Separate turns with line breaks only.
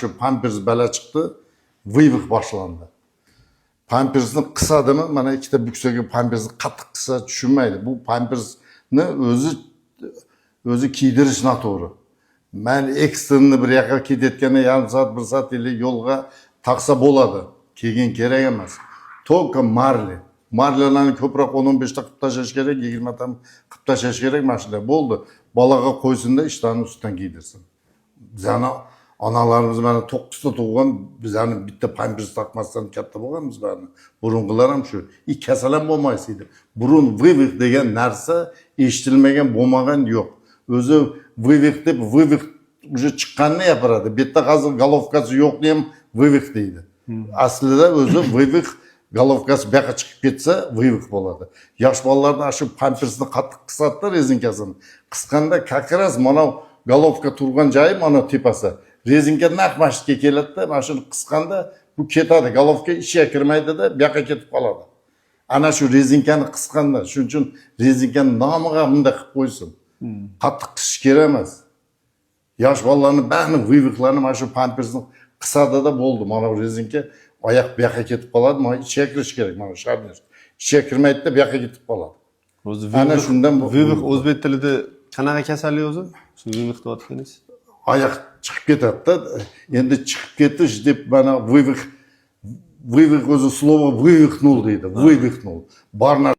Shu pampers bala chiqdi, вывих boshlandi. Pampersni qisadimi, mana ikkita buksaga pampersni qattiq qissa, tushunmaydi. Bu pampersni o'zi kiydirish noto'g'ri. Man экстренный bir yoqqa ketayotganda yarim soat, bir soat или yo'lga taqsa bo'ladi, keyin kerak emas. Только marli, marlalarni ko'proq, 10-15 ta qilib tashlash kerak, 20 ta qilib tashlash kerak. Mana shunday bo'ldi, bolaga qo'ysinda, ishtonni ustidan kiydirsin. Bizani onalarimiz mana to'qqizta tug'gan, bizani bitta pampers taqmasdan katta bo'lganmiz baribir. Burungilar ham shu и kasal ham bo'lmaysiz edi. Burun вывих degan narsa eshitilmagan, bo'lmagan, yo'q o'zi. Вывих deb вывих уже chiqqanini gapiradi bu yerda. Hozir головка si yo'qni ham вывих deydi. Aslida o'zi вывих головка si bu yoqqa chiqib ketsa, вывих bo'ladi. Yosh bolalarni ana shu pampersni qattiq qisadida, rezinkasini qisqanda как раз mana головка turgan joyi, mana tepasi, rezinka naq mana shu yerga keladida. Mana shuni qisqanda bu ketadi, головка ichiga kirmaydida, bu yoqqa ketib qoladi ana shu rezinkani qisqanda. Shuning uchun rezinkani nomiga bunday qilib qo'ysin, qattiq qisish kerak emas. Yosh bolalarni barini вывих larni mana shu pampersni qisadida bo'ldi, mana bu rezinka oyoq bu yoqqa ketib qoladi. Mana ichiga kirishi kerak, mana sharnir ichiga kirmaydida, bu yoqqa ketib qoladi.
O'zi
Ana shundan
вывих o'zbek tilida qanaqa kasallik o'zi? Shu вывих deyotganingiz.
Oyoq chiqib ketadida. Endi chiqib ketish deb mana вывих, вывих o'zi слово «вывихнул» deydi, вывихнул bor narsa.